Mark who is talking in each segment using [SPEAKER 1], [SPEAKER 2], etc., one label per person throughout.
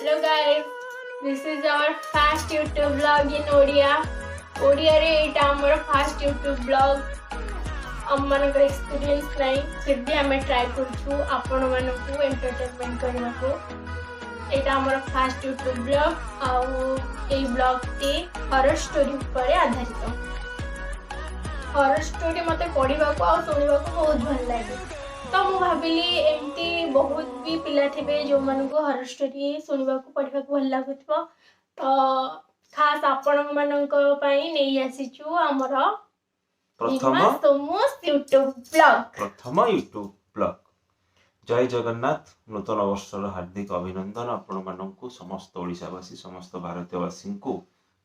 [SPEAKER 1] Hello guys, this is our first YouTube vlog in Odia. ଓଡ଼ିଆରେ ଏଇଟା ଆମର first YouTube blog. ଆମମାନଙ୍କର experience ନାହିଁ, ଫିର୍ ବି ଆମେ ଟ୍ରାଏ କରୁଛୁ ଆପଣମାନଙ୍କୁ ଏଣ୍ଟରଟେନମେଣ୍ଟ କରିବାକୁ। ଏଇଟା ଆମର ଫାଷ୍ଟ ୟୁଟ୍ୟୁବ ବ୍ଲଗ ଆଉ ଏଇ ବ୍ଲଗଟି ହରର ଷ୍ଟୋରି ଉପରେ ଆଧାରିତ। ହରର ଷ୍ଟୋରି ମୋତେ ପଢ଼ିବାକୁ ଆଉ ଶୁଣିବାକୁ ବହୁତ ଭଲ ଲାଗେ, ତ ମୁଁ ଭାବିଲି ଏମିତି ବହୁତ ବି ପିଲା ଥିବେ ଯେଉଁମାନଙ୍କୁ ହରର ଷ୍ଟୋରି ଶୁଣିବାକୁ, ପଢ଼ିବାକୁ ଭଲ ଲାଗୁଥିବ। ତ ଖାସ୍ ଆପଣମାନଙ୍କ ପାଇଁ ନେଇ ଆସିଛୁ ଆମର
[SPEAKER 2] ପ୍ରଥମ
[SPEAKER 1] ସୋମୋସ୍ ୟୁଟ୍ୟୁବ ବ୍ଲଗ।
[SPEAKER 2] ପ୍ରଥମ ୟୁଟ୍ୟୁବ ବ୍ଲଗ। ଜୟ ଜଗନ୍ନାଥ। ନୂତନ ବର୍ଷର ହାର୍ଦ୍ଦିକ ଅଭିନନ୍ଦନ ଆପଣମାନଙ୍କୁ। ସମସ୍ତ ଓଡ଼ିଶାବାସୀ, ସମସ୍ତ ଭାରତୀୟବାସୀଙ୍କୁ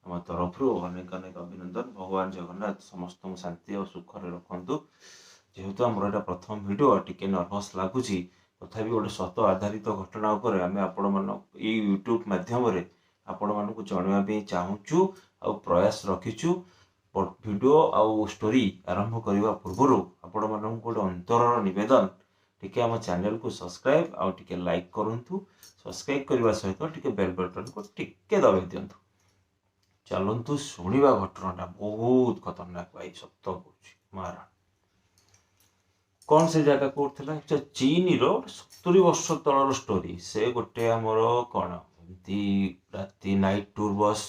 [SPEAKER 2] ଆମ ତରଫରୁ ଅନେକ ଅନେକ ଅଭିନନ୍ଦନ। ଭଗବାନ ଜଗନ୍ନାଥ ସମସ୍ତଙ୍କୁ ଶାନ୍ତି ଆଉ ସୁଖରେ ରଖନ୍ତୁ। ଯେହେତୁ ଆମର ଏଇଟା ପ୍ରଥମ ଭିଡ଼ିଓ, ଟିକେ ନର୍ଭସ୍ ଲାଗୁଛି। ତଥାପି ଗୋଟେ ସତ ଆଧାରିତ ଘଟଣା ଉପରେ ଆମେ ଆପଣମାନ ଏଇ ୟୁଟ୍ୟୁବ ମାଧ୍ୟମରେ ଆପଣମାନଙ୍କୁ ଜଣାଇବା ପାଇଁ ଚାହୁଁଛୁ ଆଉ ପ୍ରୟାସ ରଖିଛୁ। ଭିଡ଼ିଓ ଆଉ ଷ୍ଟୋରି ଆରମ୍ଭ କରିବା ପୂର୍ବରୁ ଆପଣମାନଙ୍କୁ ଗୋଟେ ଅନ୍ତରର ନିବେଦନ, ଟିକେ ଆମ ଚ୍ୟାନେଲକୁ ସବସ୍କ୍ରାଇବ୍ ଆଉ ଟିକେ ଲାଇକ୍ କରନ୍ତୁ। ସବସ୍କ୍ରାଇବ୍ କରିବା ସହିତ ଟିକେ ବେଲ୍ ବଟନକୁ ଟିକେ ଦବାଇ ଦିଅନ୍ତୁ। ଚାଲନ୍ତୁ ଶୁଣିବା ଘଟଣାଟା। ବହୁତ ଖତରନାକ ଭାଇ, ସତ କହୁଛି ମାରା। କ'ଣ ସେ ଜାଗା କୋଉଠି ଥିଲା? ଆଚ୍ଛା, ଚୀନର 70 ବର୍ଷ ତଳର ଷ୍ଟୋରି। ସେ ଗୋଟେ ଆମର କ'ଣ ଏମିତି ରାତି ନାଇଟ୍ ଟୁର୍ ବସ୍,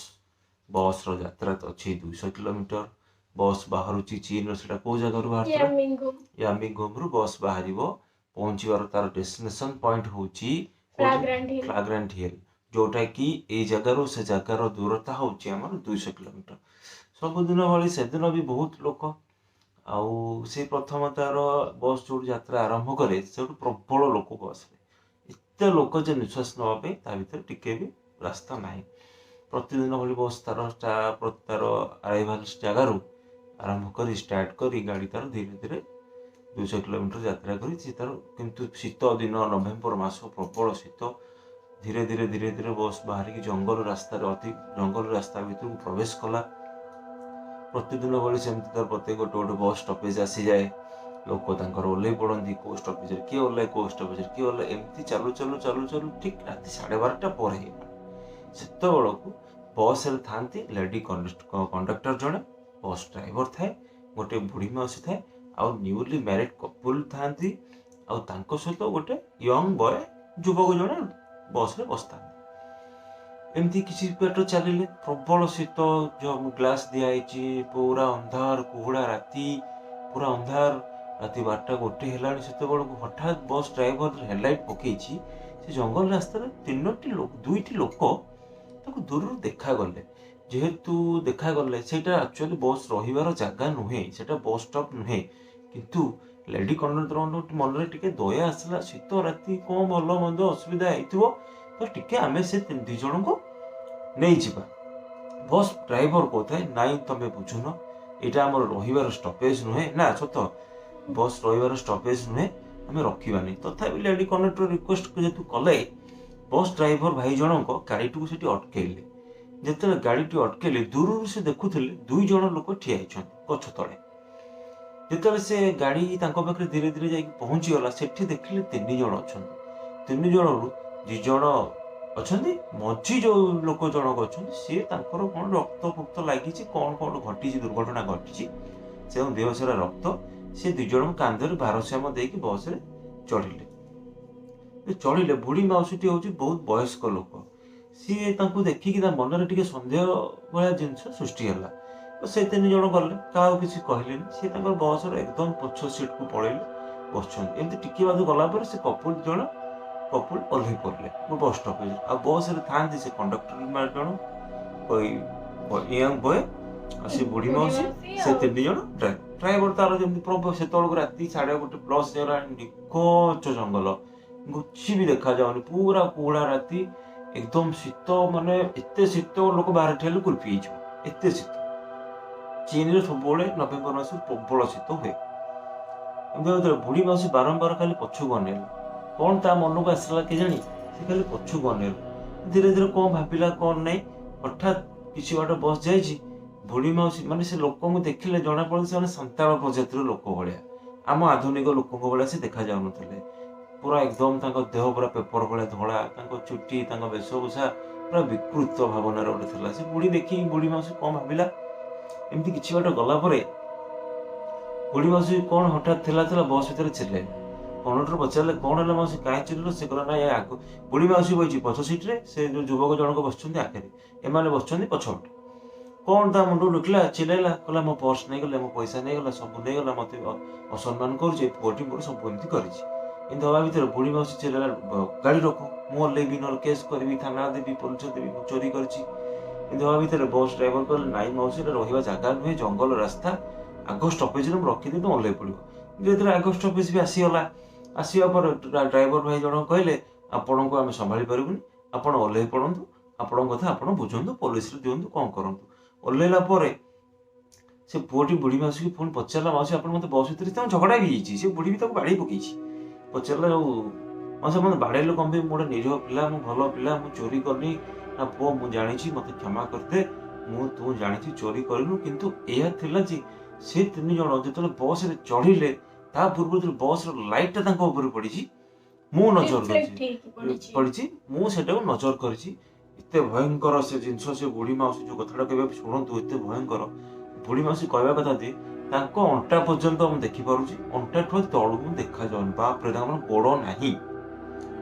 [SPEAKER 2] ବସ୍ର ଯାତ୍ରା ତ ଅଛି 200 କିଲୋମିଟର। ବସ୍ ବାହାରୁଛି ଚୀନର, ସେଟା କୋଉ ଜାଗାରୁ ବାହାରୁଥିଲା?
[SPEAKER 1] ୟାମିଙ୍ଗୁମ୍।
[SPEAKER 2] ୟାମିଙ୍ଗୁମରୁ ବସ୍ ବାହାରିବ। ପହଞ୍ଚିବାର ତାର ଡେଷ୍ଟିନେସନ ପଏଣ୍ଟ ହେଉଛି
[SPEAKER 1] ଫ୍ଲାଗ୍ରାଣ୍ଟ ହିଲ୍।
[SPEAKER 2] ଫ୍ଲାଗ୍ରାଣ୍ଟ ହିଲ୍, ଯୋଉଟା କି ଏଇ ଜାଗାରୁ ସେ ଜାଗାର ଦୂରତା ହେଉଛି ଆମର 200 କିଲୋମିଟର। ସବୁଦିନ ଭଳି ସେଦିନ ବି ବହୁତ ଲୋକ। ଆଉ ସେ ପ୍ରଥମ ତାର ବସ୍ ଯୋଉଠି ଯାତ୍ରା ଆରମ୍ଭ କରେ, ସେଇଠୁ ପ୍ରବଳ ଲୋକ ବସ୍ରେ। ଏତେ ଲୋକ ଯେ ନିଶ୍ୱାସ ନେବା ପାଇଁ ତା ଭିତରେ ଟିକେ ବି ରାସ୍ତା ନାହିଁ। ପ୍ରତିଦିନ ଭଳି ବସ୍ ତାର ଆରାଇଭାଲ ଜାଗାରୁ ଆରମ୍ଭ କରି, ଷ୍ଟାର୍ଟ କରି ଗାଡ଼ି ତାର ଧୀରେ ଧୀରେ 200 କିଲୋମିଟର ଯାତ୍ରା କରି ସେ ତାର, କିନ୍ତୁ ଶୀତ ଦିନ, ନଭେମ୍ବର ମାସ, ପ୍ରବଳ ଶୀତ। ଧୀରେ ଧୀରେ ଧୀରେ ଧୀରେ ବସ୍ ବାହାରିକି ଜଙ୍ଗଲ ରାସ୍ତାରେ, ଅତି ଜଙ୍ଗଲ ରାସ୍ତା ଭିତରକୁ ପ୍ରବେଶ କଲା। ପ୍ରତିଦିନ ଭଳି ସେମିତି ତାର ପ୍ରତ୍ୟେକ ଗୋଟେ ଗୋଟେ ବସ୍ ଷ୍ଟପେଜ ଆସିଯାଏ, ଲୋକ ତାଙ୍କର ଓହ୍ଲେଇ ପଡ଼ନ୍ତି। କୋଉ ଷ୍ଟପେଜରେ କିଏ ଓହ୍ଲାଏ, କୋଉ ଷ୍ଟପେଜରେ କିଏ ଓହ୍ଲାଏ। ଏମିତି ଚାଲୁ ଚାଲୁ ଚାଲୁ ଚାଲୁ ଠିକ୍ ରାତି 12:30 ପରେ ହେଇଗଲା। ସେତେବେଳକୁ ବସ୍ରେ ଥାନ୍ତି ଲେଡି କଣ୍ଡକ୍ଟର ଜଣେ, ବସ୍ ଡ୍ରାଇଭର ଥାଏ, ଗୋଟେ ବୁଢ଼ୀ ମାଉସୀ ଥାଏ ଆଉ ନ୍ୟୁଲି ମ୍ୟାରିଡ୍ କପୁଲ ଥାନ୍ତି ଆଉ ତାଙ୍କ ସହିତ ଗୋଟେ ୟଙ୍ଗ ବୟ, ଯୁବକ ଜଣେ ବସ୍ରେ ବସିଥାନ୍ତି। ଏମିତି କିଛି ବାଟ ଚାଲିଲେ। ପ୍ରବଳ ଶୀତ, ଗ୍ଲାସ୍ ଦିଆହେଇଛି, ପୁରା ଅନ୍ଧାର, କୁହୁଡ଼ା ରାତି, ପୁରା ଅନ୍ଧାର। ରାତି 12ଟା 1 ହେଲାଣି ସେତେବେଳକୁ। ହଠାତ୍ ବସ୍ ଡ୍ରାଇଭର ହେଡ଼ଲାଇଟ୍ ପକେଇଛି। ସେ ଜଙ୍ଗଲ ରାସ୍ତାରେ ତିନୋଟି ଲୋକ, ଦୁଇଟି ଲୋକ ତାକୁ ଦୂରରୁ ଦେଖାଗଲେ। ଯେହେତୁ ଦେଖାଗଲେ, ସେଇଟା ଆକ୍ଚୁଆଲି ବସ୍ ରହିବାର ଜାଗା ନୁହେଁ, ସେଇଟା ବସ୍ ଷ୍ଟପ୍ ନୁହେଁ। କିନ୍ତୁ ଲେଡି କଣ୍ଡକ୍ଟରଙ୍କ ମନରେ ଟିକେ ଦୟା ଆସିଲା। ଶୀତ ରାତି, କ'ଣ ଭଲ ମନ୍ଦ ଅସୁବିଧା ହେଇଥିବ, ତ ଟିକେ ଆମେ ସେ ଦି ଜଣଙ୍କୁ ନେଇଯିବା। ବସ୍ ଡ୍ରାଇଭର କହୁଥାଏ, "ନାଇଁ, ତମେ ବୁଝୁନ, ଏଇଟା ଆମର ରହିବାର ଷ୍ଟପେଜ ନୁହେଁ।" ନା, ସତ, ବସ୍ ରହିବାର ଷ୍ଟପେଜ ନୁହେଁ, ଆମେ ରଖିବାନି। ତଥାପି ଲେଡି କଣ୍ଡକ୍ଟର ରିକ୍ୱେଷ୍ଟ ଯେହେତୁ କଲେ, ବସ୍ ଡ୍ରାଇଭର ଭାଇ ଜଣଙ୍କ ଗାଡ଼ିଟିକୁ ସେଠି ଅଟକେଇଲେ। ଯେତେବେଳେ ଗାଡ଼ିଟି ଅଟକେଇଲେ, ଦୂରରୁ ସେ ଦେଖୁଥିଲେ ଦୁଇ ଜଣ ଲୋକ ଠିଆ ହେଇଛନ୍ତି ଗଛ ତଳେ। ଯେତେବେଳେ ସେ ଗାଡ଼ି ତାଙ୍କ ପାଖରେ ଧୀରେ ଧୀରେ ଯାଇକି ପହଞ୍ଚିଗଲା, ସେଠି ଦେଖିଲେ ତିନି ଜଣ ଅଛନ୍ତି। ତିନି ଜଣରୁ ଦି ଜଣ ଅଛନ୍ତି, ମଝି ଯୋଉ ଲୋକ ଜଣକ ଅଛନ୍ତି, ସିଏ ତାଙ୍କର କ'ଣ ରକ୍ତ ଫକ୍ତ ଲାଗିଛି, କ'ଣ କ'ଣ ଘଟିଛି, ଦୁର୍ଘଟଣା ଘଟିଛି, ସେ ଦେହ ସାରା ରକ୍ତ। ସେ ଦି ଜଣଙ୍କ କାନ୍ଧରେ ଭାରସାମ୍ୟ ଦେଇକି ବସରେ ଚଢ଼ିଲେ। ଚଢ଼ିଲେ, ବୁଢ଼ୀ ମାଉସୀଟି ହେଉଛି ବହୁତ ବୟସ୍କ ଲୋକ। ସିଏ ତାଙ୍କୁ ଦେଖିକି ତା ମନରେ ଟିକେ ସନ୍ଦେହ ଭଳିଆ ଜିନିଷ ସୃଷ୍ଟି ହେଲା। ତ ସେ ତିନି ଜଣ ଗଲେ, କାହାକୁ କିଛି କହିଲେନି। ସିଏ ତାଙ୍କର ବସର ଏକଦମ ପଛ ସିଟ୍କୁ ପଳେଇଲେ, ବସିଛନ୍ତି। ଏମିତି ଟିକେ ବାଦ ଗଲା ପରେ ସେ କପୁଲ ଜଣ, କପୁଲ ଓହ୍ଲେଇ ପଡ଼ିଲେ ବସ୍ ଷ୍ଟପେଜ। ଆଉ ବସରେ ଥାନ୍ତି ସେ କଣ୍ଡକ୍ଟର ଜଣ, ୟଙ୍ଗ ବୟ ଆଉ ସେ ବୁଢ଼ୀ ମାଉସୀ, ସେ ତିନି ଜଣ। ଡ୍ରାଇଭର ତାର ଯେମିତି ପ୍ରଭୁ, ସେତେବେଳକୁ ରାତି 1:30 ପ୍ଲସ୍ ହେଇଗଲାଣି। ନିଘଞ୍ଚ ଜଙ୍ଗଲ, କିଛି ବି ଦେଖାଯାଉନି, ପୁରା କୁହୁଡ଼ା ରାତି, ଏକଦମ ଶୀତ। ମାନେ ଏତେ ଶୀତ, ଲୋକ ବାହାରେ ଠିଆ ହେଲେ କୁଲଫି ହେଇଯିବ, ଏତେ ଶୀତ। ଚୀନରେ ସବୁବେଳେ ନଭେମ୍ବର ମାସ ପ୍ରବଳ ଶୀତ ହୁଏ। ଏମିତି ଯେତେବେଳେ ବୁଢ଼ୀ ମାଉସୀ ବାରମ୍ବାର ଖାଲି ପଛକୁ ଅନେଇଲା, କ'ଣ ତା ମନକୁ ଆସିଲା କେଜାଣି, ସେ ଖାଲି ପଛକୁ ଅନେଇଲା। ଧୀରେ ଧୀରେ କ'ଣ ଭାବିଲା କ'ଣ ନାହିଁ, ହଠାତ୍ କିଛି ବାଟ ବସ୍ ଯାଇଛି, ବୁଢ଼ୀ ମାଉସୀ ମାନେ ସେ ଲୋକଙ୍କୁ ଦେଖିଲେ ଜଣା ପଡୁଛି ସେମାନେ ସାନ୍ତାଳ ପ୍ରଜାତିର ଲୋକ ଭଳିଆ। ଆମ ଆଧୁନିକ ଲୋକଙ୍କ ଭଳିଆ ସେ ଦେଖାଯାଉନଥିଲେ। ପୁରା ଏକଦମ ତାଙ୍କ ଦେହ ପୁରା ପେପର ଭଳିଆ ଧଳା, ତାଙ୍କ ଚୁଟି, ତାଙ୍କ ବେଶଭୂଷା ପୁରା ବିକୃତ ଭାବନାର ଗୋଟେ ଥିଲା। ସେ ବୁଢ଼ୀ ଦେଖିକି ବୁଢ଼ୀ ମାଉସୀ କ'ଣ ଭାବିଲା, ଏମିତି କିଛି ବାଟ ଗଲା ପରେ ବୁଢ଼ୀ ମାଉସୀ କ'ଣ ହଠାତ୍ ଥିଲା ଥିଲା ବସ୍ ଭିତରେ ଚିଲ୍ଲେଇଲା। କଣ୍ଡକ୍ଟର ପଚାରିଲେ, କ'ଣ ହେଲା ମାଉସୀ, କାହିଁ ଚିଲ୍ଲେଇଲ? ସେ କହିଲା, ନା, ଆଗ ବୁଢ଼ୀ ମାଉସୀ ବସିଛି ପଛ ସିଟ୍ରେ, ସେ ଯୋଉ ଯୁବକ ଜଣକ ବସିଛନ୍ତି ଆଗରେ, ଏମାନେ ବସିଛନ୍ତି ପଛପଟେ। କ'ଣ ତା ମୁଣ୍ଡକୁ ଢୁକିଲା, ଚିଲ୍ଲେଇଲା, କହିଲା, ମୋ ପର୍ସ ନେଇଗଲେ, ମୋ ପଇସା ନେଇଗଲା, ସବୁ ନେଇଗଲା, ମୋତେ ଅସମ୍ମାନ କରୁଛି ଏ ପୁଅଟି, ମୋର ସବୁ ଏମିତି କରିଛି। ଏମିତି ହବା ଭିତରେ ବୁଢ଼ୀ ମାଉସୀ ଚିଲ୍ଲେଇଲା, ଗାଡ଼ି ରଖ, ମୁଁ ଓହ୍ଲେଇବି, ନହେଲେ କେସ୍ କରିବି, ଥାନା ଦେବି, ପୋଲିସ ଦେବି, ମୁଁ ଚୋରି କରିଛି। ଏମିତି ହବା ଭିତରେ ବସ୍ ଡ୍ରାଇଭର କହିଲେ, ନାଇଁ ମାଉସୀ, ଏଟା ରହିବା ଜାଗା ନୁହେଁ, ଜଙ୍ଗଲ ରାସ୍ତା, ଆଗ ଷ୍ଟପେଜରେ ମୁଁ ରଖିଦେବି, ତମେ ଓହ୍ଲେଇ ପଡ଼ିବ। ଧୀରେ ଧୀରେ ଆଗ ଷ୍ଟପେଜ ବି ଆସିଗଲା। ଆସିବା ପରେ ଡ୍ରାଇଭର ଭାଇ ଜଣକ କହିଲେ, ଆପଣଙ୍କୁ ଆମେ ସମ୍ଭାଳି ପାରିବୁନି, ଆପଣ ଓହ୍ଲେଇ ପଡ଼ନ୍ତୁ, ଆପଣଙ୍କ କଥା ଆପଣ ବୁଝନ୍ତୁ, ପୋଲିସରେ ଦିଅନ୍ତୁ, କ'ଣ କରନ୍ତୁ। ଓହ୍ଲେଇଲା ପରେ ସେ ପୁଅଟି ବୁଢ଼ୀ ମାଉସୀକି ପୁଣି ପଚାରିଲା, ମାଉସୀ, ଆପଣ ମୋତେ ବସ୍ ଭିତରେ, ତାଙ୍କ ଝଗଡ଼ା ବି ହେଇଛି, ସେ ବୁଢ଼ୀ ବି ତାକୁ ବାଡ଼େଇ ପକେଇଛି। ପଚାରିଲା, ଆଉ ମାଉସୀ, ମୋତେ ବାଡ଼େଇଲେ କ'ଣ ପାଇଁ? ମୁଁ ଗୋଟେ ନିରୀହ ପିଲା, ମୁଁ ଭଲ ପିଲା, ମୁଁ ଚୋରି କରିନି। ନା ପୁଅ, ମୁଁ ଜାଣିଛି, ମୋତେ କ୍ଷମା କରିଦେ, ମୁଁ ତୁ ଜାଣିଛି ଚୋରି କରିନୁ। କିନ୍ତୁ ଏହା ଥିଲା ଯେ ସେ ତିନି ଜଣ ଯେତେବେଳେ ବସ୍ରେ ଚଢ଼ିଲେ, ତା ପୂର୍ବରୁ ଯେତେବେଳେ ବସ୍ର ଲାଇଟ୍ଟା ତାଙ୍କ ଉପରେ ପଡ଼ିଛି, ମୁଁ ନଜର
[SPEAKER 1] ରିଫ୍ଲେକ୍ଟ
[SPEAKER 2] କରିଛି
[SPEAKER 1] ହେଇକି ପଡିଛି।
[SPEAKER 2] ପଡ଼ିଛି, ମୁଁ ସେଟାକୁ ନଜର କରିଛି। ଏତେ ଭୟଙ୍କର ସେ ଜିନିଷ। ସେ ବୁଢ଼ୀ ମାଉସୀ ଯୋଉ କଥାଟା କହିବେ ଶୁଣନ୍ତୁ, ଏତେ ଭୟଙ୍କର। ବୁଢ଼ୀ ମାଉସୀ କହିବା କଥା ଯେ ତାଙ୍କ ଅଣ୍ଟା ପର୍ଯ୍ୟନ୍ତ ମୁଁ ଦେଖିପାରୁଛି, ଅଣ୍ଟାଠୁ ତଳକୁ ମୁଁ ଦେଖାଯାଉନି। ବାପରେ, ତାଙ୍କର ଗୋଡ଼ ନାହିଁ,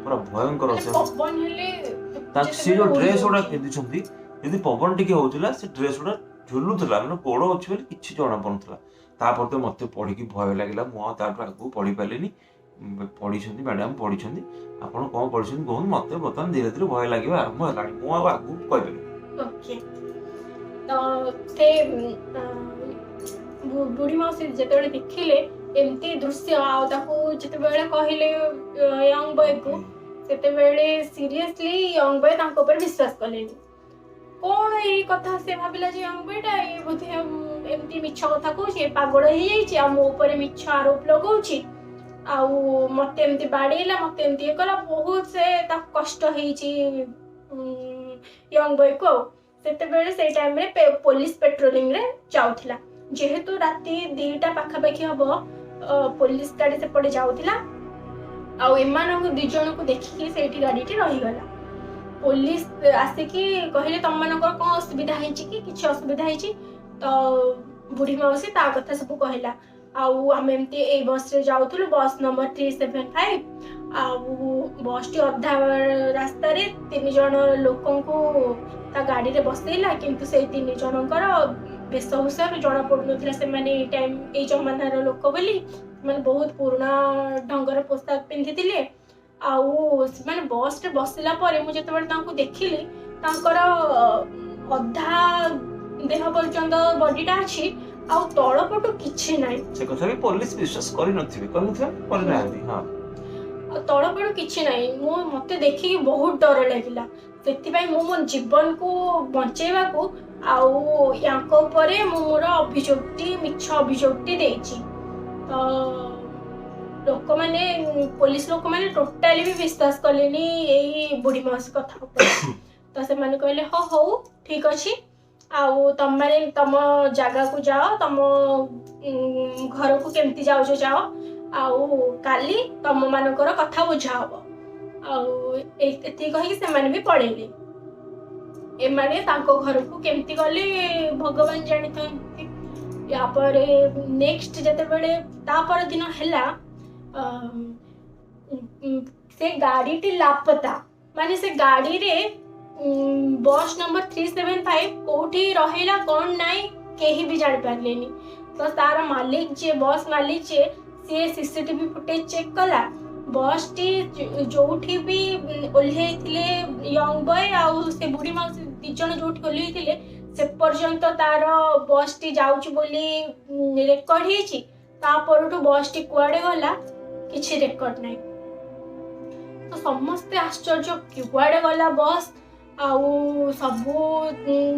[SPEAKER 2] ପୁରା ଭୟଙ୍କର।
[SPEAKER 1] ମାନେ
[SPEAKER 2] ସେ
[SPEAKER 1] ପବନ ହେଲେ
[SPEAKER 2] ସେ
[SPEAKER 1] ଯେତେବେଳେ
[SPEAKER 2] ଯୋଉ
[SPEAKER 1] ଉଡି
[SPEAKER 2] ଡ୍ରେସ୍ ଗୁଡା
[SPEAKER 1] ଯାଉଛି।
[SPEAKER 2] ପିନ୍ଧିଛନ୍ତି, ଯଦି ପବନ ଟିକେ ହଉଥିଲା ସେ ଡ୍ରେସ୍ ଗୁଡା ଝୁଲୁଥିଲା, ମାନେ ଗୋଡ଼ ଅଛି ବୋଲି କିଛି ଜଣା ପଡୁନଥିଲା। ତାପରେ ତ ମତେ ପଢିକି ଭୟ ଲାଗିଲା, ମୁଁ ଆଉ ତାଠୁ ଆଗକୁ ପଢି ପାରିଲିନି। ପଢିଛନ୍ତି ମ୍ୟାଡାମ, ପଢିଛନ୍ତି ଆପଣ, କ'ଣ ପଢିଛନ୍ତି କୁହନ୍ତୁ। ମତେ ବର୍ତ୍ତମାନ ଧୀରେ ଧୀରେ ଭୟ ଲାଗିବା ଆରମ୍ଭ ହେଲାଣି, ମୁଁ ଆଉ ଆଗକୁ କହିପାରିବିନି।
[SPEAKER 1] ଓକେ, ତ ସେ ବୁଢ଼ୀ ମାଉସୀ ଯେତେବେଳେ ଦେଖିଲେ ଏମିତି ଦୃଶ୍ୟ, ଆଉ ତାକୁ ଯେତେବେଳେ କହିଲେ ୟଙ୍ଗ ବୟକୁ, ସେତେବେଳେ ସିରିୟସଲି ୟଙ୍ଗ ବୟ ତାଙ୍କ ଉପରେ ବିଶ୍ୱାସ କଲେନି। କ'ଣ ଏଇ କଥା ସେ ଭାବିଲା ଯେ ୟଙ୍ଗ ବୟଟା ଇଏ ବୋଧେ ଏମିତି ମିଛ କଥା କହୁଛି, ଏ ପାଗଳ ହେଇଯାଇଛି ଆଉ ମୋ ଉପରେ ମିଛ ଆରୋପ ଲଗାଉଛି, ଆଉ ମତେ ଏମିତି ବାଡେଇଲା, ମତେ ଏମିତି ଇଏ କଲା। ବହୁତ ସେ ତାକୁ କଷ୍ଟ ହେଇଛି ୟଙ୍ଗ ବୟକୁ। ଆଉ ସେତେବେଳେ ସେଇ ଟାଇମରେ ପୋଲିସ ପେଟ୍ରୋଲିଂରେ ଯାଉଥିଲା। ଯେହେତୁ ରାତି 2ଟା ପାଖାପାଖି ହବ, ପୋଲିସ ଗାଡ଼ି ସେପଟେ ଯାଉଥିଲା ଆଉ ଏମାନଙ୍କୁ ଦି ଜଣଙ୍କୁ ଦେଖିକି ସେଇଠି ଗାଡ଼ିଟି ରହିଗଲା। ପୋଲିସ ଆସିକି କହିଲେ, ତମମାନଙ୍କର କ'ଣ ଅସୁବିଧା ହେଇଛି କି? କିଛି ଅସୁବିଧା ହେଇଛି? ତ ବୁଢ଼ୀ ମାଉସୀ ତା କଥା ସବୁ କହିଲା, ଆଉ ଆମେ ଏମିତି ଏଇ ବସରେ ଯାଉଥିଲୁ, ବସ୍ ନମ୍ବର 375, ଆଉ ବସ୍ଟି ଅଧା ରାସ୍ତାରେ ତିନି ଜଣ ଲୋକଙ୍କୁ ତା ଗାଡ଼ିରେ ବସେଇଲା, କିନ୍ତୁ ସେଇ ତିନି ଜଣଙ୍କର ବେଶଭୂଷାରୁ ଜଣା ପଡୁନଥିଲା ସେମାନେ ଏଇ ଟାଇମ୍ ଏଇ ଜମାନାର ଲୋକ ବୋଲି। ସେମାନେ ବହୁତ ପୁରୁଣା ଢଙ୍ଗର ପୋଷାକ ପିନ୍ଧିଥିଲେ। ଆଉ ସେମାନେ ବସ୍ରେ ବସିଲା ପରେ ମୁଁ ଯେତେବେଳେ ତାଙ୍କୁ ଦେଖିଲି, ତାଙ୍କର ଅଧା ଦେହ ପର୍ଯ୍ୟନ୍ତ ବଡିଟା ଅଛି ଆଉ ତଳ ପଟୁ କିଛି ନାହିଁ।
[SPEAKER 2] ସେ କଥା ବି ପୋଲିସ ବିଶ୍ୱାସ କରିନଥିବେ, କରିନଥିବେ, କରିନାହାନ୍ତି, ହଁ।
[SPEAKER 1] ଆଉ ତଳ ପଟୁ କିଛି ନାହିଁ। ମତେ ଦେଖିକି ବହୁତ ଡର ଲାଗିଲା। ସେଥିପାଇଁ ମୁଁ ମୋ ଜୀବନକୁ ବଞ୍ଚେଇବାକୁ ଆଉ ୟାଙ୍କ ଉପରେ ମୁଁ ମୋର ଅଭିଯୋଗଟି, ମିଛ ଅଭିଯୋଗଟି ଦେଇଛି। ତ ଲୋକମାନେ, ପୋଲିସ ଲୋକମାନେ ଟୋଟାଲି ବି ବିଶ୍ୱାସ କଲେନି ଏଇ ବୁଢ଼ୀ ମାଉସୀ କଥା ଉପରେ। ତ ସେମାନେ କହିଲେ, ହଁ ହଉ, ଠିକ ଅଛି, ଆଉ ତମମାନେ ତମ ଜାଗାକୁ ଯାଅ, ତମ ଘରକୁ କେମିତି ଯାଉଛ ଯାଅ, ଆଉ କାଲି ତମ ମାନଙ୍କର କଥା ବୁଝା ହବ। ଆଉ ଏତିକି କହିକି ସେମାନେ ବି ପଳେଇଲେ। ଏମାନେ ତାଙ୍କ ଘରକୁ କେମିତି ଗଲେ ଭଗବାନ ଜାଣିଥାନ୍ତି। ୟା ପରେ ନେକ୍ସଟ ଯେତେବେଳେ ତା ପରଦିନ ହେଲା, ସେ ଗାଡ଼ିଟି ଲାପତା। ମାନେ ସେ ଗାଡ଼ିରେ ବସ୍ ନମ୍ବର 375 କୋଉଠି ରହିଲା କ'ଣ ନାହିଁ କେହି ବି ଜାଣିପାରିଲେନି। ତ ତାର ମାଲିକ ଯିଏ, ବସ୍ ମାଲିକ ଯିଏ, ସିଏ ସିସିଟିଭି ଫୁଟେଜ ଚେକ୍ କଲା। ବସ୍ଟି ଯୋଉଠି ବି ଓହ୍ଲେଇଥିଲେ ୟଙ୍ଗ ବୟ ଆଉ ସେ ବୁଢ଼ୀ ମାଉସୀ ଦି ଜଣ ଯୋଉଠି ଓହ୍ଲେଇଥିଲେ, ସେ ପର୍ଯ୍ୟନ୍ତ ତାର ବସ୍ଟି ଯାଉଛି ବୋଲି ରେକର୍ଡ ହେଇଛି। ତା ପରଠୁ ବସ୍ଟି କୁଆଡ଼େ ଗଲା କିଛି ରେକର୍ଡ ନାହିଁ। ତ ସମସ୍ତେ ଆଶ୍ଚର୍ଯ୍ୟ, କୁଆଡ଼େ ଗଲା ବସ୍? ଆଉ ସବୁ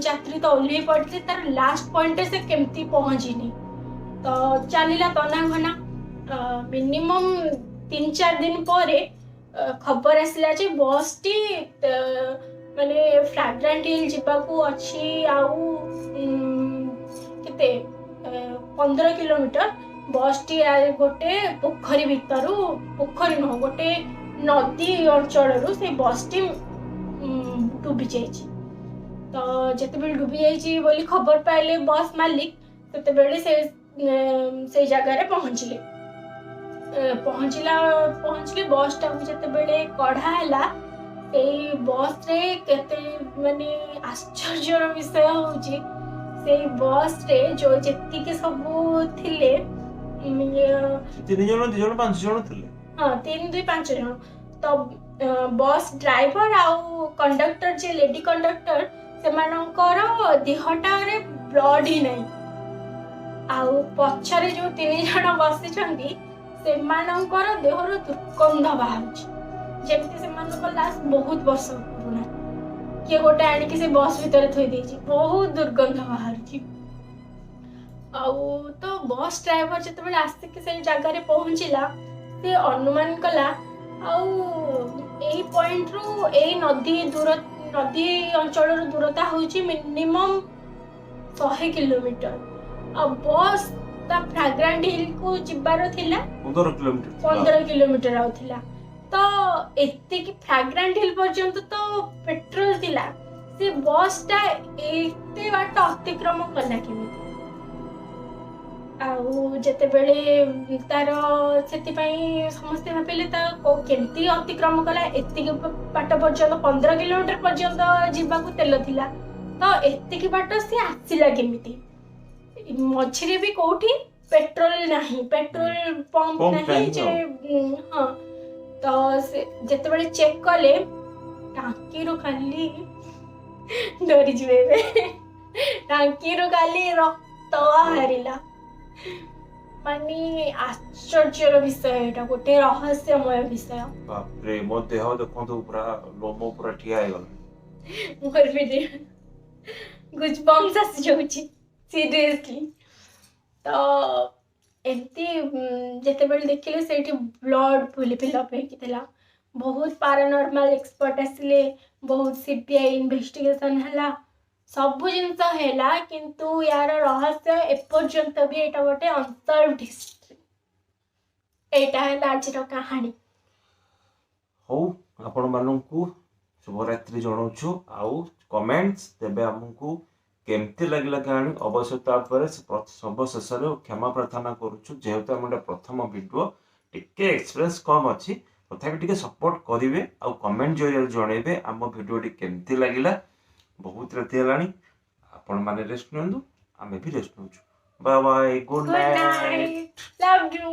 [SPEAKER 1] ଯାତ୍ରୀ ତ ଓହ୍ଲେଇ ପଡ଼ିଥିଲେ, ତାର ଲାଷ୍ଟ ପଏଣ୍ଟରେ ସେ କେମିତି ପହଞ୍ଚିନି? ତ ଚାଲିଲା ତନାଘନା। ମିନିମମ୍ 3-4 ଦିନ ପରେ ଖବର ଆସିଲା ଯେ ବସ୍ଟି ମାନେ ଫ୍ଲାଗ୍ରାଣ୍ଟ ହିଲ୍ ଯିବାକୁ ଅଛି ଆଉ କେତେ 15 କିଲୋମିଟର, ବସ୍ଟି ଗୋଟେ ପୋଖରୀ ଭିତରୁ, ପୋଖରୀ ନୁହଁ, ଗୋଟେ ନଦୀ ଅଞ୍ଚଳରୁ ସେଇ ବସ୍ଟି ଡୁବି ଯାଇଛି। ତ ଯେତେବେଳେ ଡୁବି ଯାଇଛି ବୋଲି ଖବର ପାଇଲେ ବସ୍ ମାଲିକ, ସେତେବେଳେ ସେ ସେଇ ଜାଗାରେ ପହଞ୍ଚିଲେ। ପହଞ୍ଚିଲେ। ବସ୍ଟାକୁ ଯେତେବେଳେ କଢ଼ା ହେଲା, ସେଇ ବସ୍ରେ କେତେ ମାନେ ଆଶ୍ଚର୍ଯ୍ୟର ବିଷୟ ହଉଛି, ସେଇ ବସ୍ରେ ଯୋଉ ଯେତିକି ସବୁ ଥିଲେ
[SPEAKER 2] ତିନି ଜଣ, ଦି ଜଣ, ପାଞ୍ଚ ଜଣ ଥିଲେ।
[SPEAKER 1] ହଁ, ତିନି, ଦୁଇ, ପାଞ୍ଚ ଜଣ। ତ ବସ୍ ଡ୍ରାଇଭର ଆଉ କଣ୍ଡକ୍ଟର, ଯିଏ ଲେଡି କଣ୍ଡକ୍ଟର, ସେମାନଙ୍କର ଦେହଟାରେ ବ୍ଲଡ ହିଁ ନାହିଁ। ଆଉ ପଛରେ ଯୋଉ ତିନି ଜଣ ବସିଛନ୍ତି, ସେମାନଙ୍କର ଦେହରୁ ଦୁର୍ଗନ୍ଧ ବାହାରୁଛି, ଯେମିତି ସେମାନଙ୍କ ଲାଶ ବହୁତ ବର୍ଷ ପୁରୁଣା, କିଏ ଗୋଟେ ଆଣିକି ସେ ବସ୍ ଭିତରେ ଥୋଇ ଦେଇଛି। ବହୁତ ଦୁର୍ଗନ୍ଧ ବାହାରୁଛି। ଆଉ ତ ବସ୍ ଡ୍ରାଇଭର ଯେତେବେଳେ ଆସିକି ସେଇ ଜାଗାରେ ପହଞ୍ଚିଲା, ସେ ଅନୁମାନ କଲା, ଆଉ ଏଇ ପଏଣ୍ଟରୁ ଏଇ ନଦୀ ଦୂର, ନଦୀ ଅଞ୍ଚଳର ଦୂରତା ହେଉଛି ମିନିମମ୍ 100 କିଲୋମିଟର। ଆଉ ବସ୍ ତା ଫ୍ରାଗ୍ରାଣ୍ଟ ହିଲ୍କୁ ଯିବାର ଥିଲା
[SPEAKER 2] 15 କିଲୋମିଟର ଥିଲା।
[SPEAKER 1] 15 କିଲୋମିଟର ଆଉ ଥିଲା। ତ ଏତିକି ଫ୍ରାଗ୍ରାଣ୍ଟ ହିଲ୍ ପର୍ଯ୍ୟନ୍ତ ତ ପେଟ୍ରୋଲ ଥିଲା, ସେ ବସ୍ଟା ଏତେ ବାଟ ଅତିକ୍ରମ କଲା କେମିତି? ଆଉ ଯେତେବେଳେ ତାର ସେଥିପାଇଁ ସମସ୍ତେ ଭାବିଲେ ତା କେମିତି ଅତିକ୍ରମ କଲା ଏତିକି ବାଟ ପର୍ଯ୍ୟନ୍ତ। 15 କିଲୋମିଟର ପର୍ଯ୍ୟନ୍ତ ଯିବାକୁ ତେଲ ଥିଲା, ତ ଏତିକି ବାଟ ସିଏ ଆସିଲା କେମିତି? ମଝିରେ ବି କୋଉଠି ପେଟ୍ରୋଲ ନାହିଁ, ପେଟ୍ରୋଲ ପମ୍ପ
[SPEAKER 2] ପମ୍ପ
[SPEAKER 1] ନାହିଁ
[SPEAKER 2] ନାହିଁ।
[SPEAKER 1] ଯେ ହଁ, ତ ସେ ଯେତେବେଳେ ଚେକ୍ କଲେ, ଟାଙ୍କିରୁ ଖାଲି, ଡରିଯିବେ ଏବେ, ଟାଙ୍କିରୁ ଖାଲି ରକ୍ତ ବାହାରିଲା। ମାନେ ଆଶ୍ଚର୍ଯ୍ୟର ବିଷୟ, ଏଇଟା ଗୋଟେ ରହସ୍ୟମୟ ବିଷୟ।
[SPEAKER 2] ବାପରେ, ମୋ ଦେହ ଦେଖନ୍ତୁ, ପୁରା ଲୋମ ପୁରା ଠିଆ ହେଇଗଲା।
[SPEAKER 1] ମୋର ବି ଗୁଜବମ୍ସ ଆସିଯାଉଛି, ସିରିୟସଲି। ତ ଏମିତି ଯେତେବେଳେ ଦେଖିଲେ, ସେଇଠି ବ୍ଲଡ୍ ଫୁଲି ଫିଲ୍ଅପ୍ ହେଇକି ଥିଲା। ବହୁତ ପାରାନର୍ମାଲ ଏକ୍ସପର୍ଟ ଆସିଲେ, ବହୁତ ସିବିଆଇ ଇନଭେଷ୍ଟିଗେସନ ହେଲା, ସବୁ ଜିନିଷ ହେଲା, କିନ୍ତୁ ୟାର ରହସ୍ୟ ଏପର୍ଯ୍ୟନ୍ତ ବି ଏଇଟା ଗୋଟେ ଅନସଲ୍ଭଡ ହିଷ୍ଟ୍ରି। ଏଇଟା ହେଲା ଆଜିର କାହାଣୀ।
[SPEAKER 2] ହଉ, ଆପଣମାନଙ୍କୁ ଶୁଭରାତ୍ରି ଜଣାଉଛୁ। ଆଉ କମେଣ୍ଟସ୍ ଦେବେ ଆମକୁ କେମିତି ଲାଗିଲା କାହାଣୀ। ଅବଶ୍ୟ ତାପରେ ସର୍ବଶେଷରେ କ୍ଷମା ପ୍ରାର୍ଥନା କରୁଛୁ, ଯେହେତୁ ଆମ ଗୋଟେ ପ୍ରଥମ ଭିଡ଼ିଓ, ଟିକେ ଏକ୍ସପିରିଏନ୍ସ କମ୍ ଅଛି। ତଥାପି ଟିକେ ସପୋର୍ଟ କରିବେ ଆଉ କମେଣ୍ଟ ଜରିଆରେ ଜଣେଇବେ ଆମ ଭିଡ଼ିଓଟି କେମିତି ଲାଗିଲା। ବହୁତ ରାତି ହେଲାଣି, ଆପଣମାନେ ରେଷ୍ଟ ନିଅନ୍ତୁ, ଆମେ ବି ରେଷ୍ଟ ନେଉଛୁ। Bye bye, good
[SPEAKER 1] good
[SPEAKER 2] night.
[SPEAKER 1] Night, love you.